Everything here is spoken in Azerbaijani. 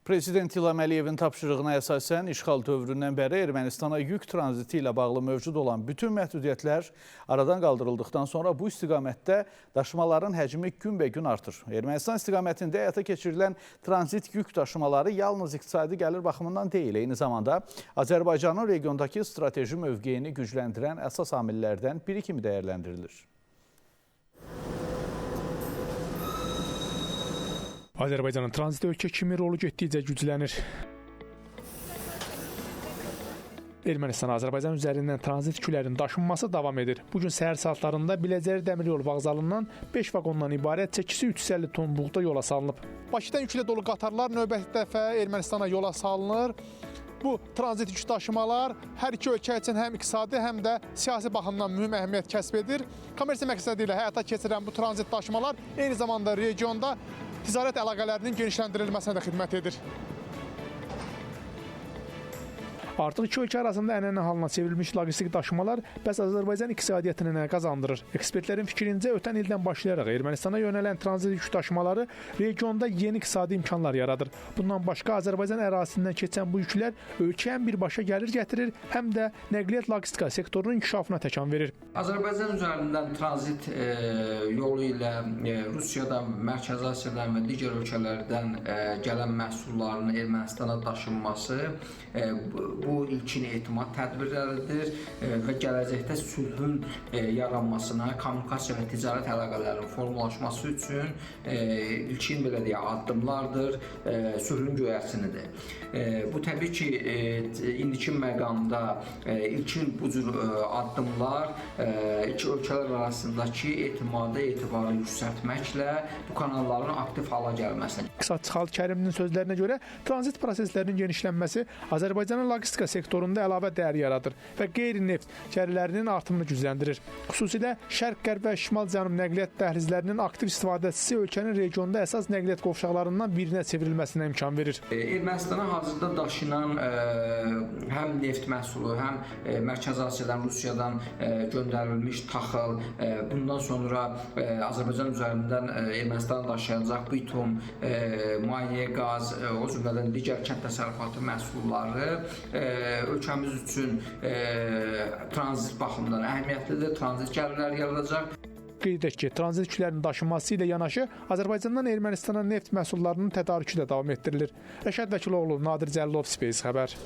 Prezident İlham Əliyevin tapşırığına əsasən işğal dövründən bəri Ermənistana yük tranziti ilə bağlı mövcud olan bütün məhdudiyyətlər aradan qaldırıldıqdan sonra bu istiqamətdə daşımaların həcmi günbəgün artır. Ermənistan istiqamətində həyata keçirilən tranzit yük daşımaları yalnız iqtisadi gəlir baxımından deyil, eyni zamanda Azərbaycanın regiondakı strateji mövqeyini gücləndirən əsas amillərdən biri kimi dəyərləndirilir. Azərbaycanın tranzit ölkə kimi rolu getdikcə güclənir. Ermənistan Azərbaycan üzərindən tranzit yüklərin daşınması davam edir. Bugün səhər saatlarında Biləcəri dəmiryol vağzalından 5 vaqondan ibarət çəkisi 350 ton buğda yola salınıb. Bakıdan yüklə dolu qatarlar növbəti dəfə Ermənistana yola salınır. Bu tranzit yük daşımalar hər iki ölkə üçün həm iqtisadi, həm də siyasi baxımdan mühüm əhəmiyyət kəsb edir. Kommersiya məqsədi ilə həyata keçirilən bu tranzit daşımalar eyni zamanda regionda ticarət əlaqələrinin genişləndirilməsinə də xidmət edir. Artıq iki ölkə arasında ənənə halına çevrilmiş logistik daşımalar bəs Azərbaycan iqtisadiyyatına nə qazandırır? Ekspertlərin fikrincə ötən ildən başlayaraq Ermənistana yönələn tranzit yük daşımaları regionda yeni iqtisadi imkanlar yaradır. Bundan başqa Azərbaycan ərazisindən keçən bu yüklər ölkəyə həm birbaşa gəlir gətirir, həm də nəqliyyat logistika sektorunun inkişafına təkan verir. Azərbaycan üzərindən tranzit yolu ilə Rusiyadan, Mərkəzi Asiyadan və digər ölkələrdən gələn məhsulların Ermənistana daşınması bu ilkin etimad tədbirləridir və gələcəkdə sülhün yaranmasına, kommunikasiya və ticarət əlaqələrinin formalaşması üçün ilkin belə deyək addımlardır, sülhün göyərçinidir. Bu təbii ki, indiki məqamda ilkin bu cür addımlar iki ölkələr arasındakı etimadı, etibarı yüksəltməklə bu kanalların aktiv hala gəlməsinə. İqtisadçı Xalid Kərimlinin sözlərinə görə tranzit proseslərinin genişlənməsi Azərbaycanın logistika sektorunda əlavə dəyər yaradır və qeyri-neft gəlirlərinin artımını gücləndirir. Xüsusilə şərq-qərb və şimal-cənub nəqliyyat dəhlizlərinin aktiv istifadəçisi ölkənin regionda əsas nəqliyyat qovşaqlarından birinə çevrilməsinə imkan verir. Ermənistana hazırda daşınan həm neft məhsulu, həm Mərkəzi Asiyadan, Rusiyadan göndərilmiş taxıl, bundan sonra Azərbaycan üzərindən Ermənistana daşıyacaq bitum, maye, qaz, o cümlədən digər kənd təsərrüfatı məhsulları ölkəmiz üçün tranzit baxımından əhəmiyyətlidir, tranzit gəlirlər yaradacaq. Qeyd edək ki, tranzit yüklərinin daşınması ilə yanaşı Azərbaycandan Ermənistana neft məhsullarının tədarükü də davam etdirilir. Rəşad Vəkiloğlu, Nadir Cəlilov, Space Xəbər.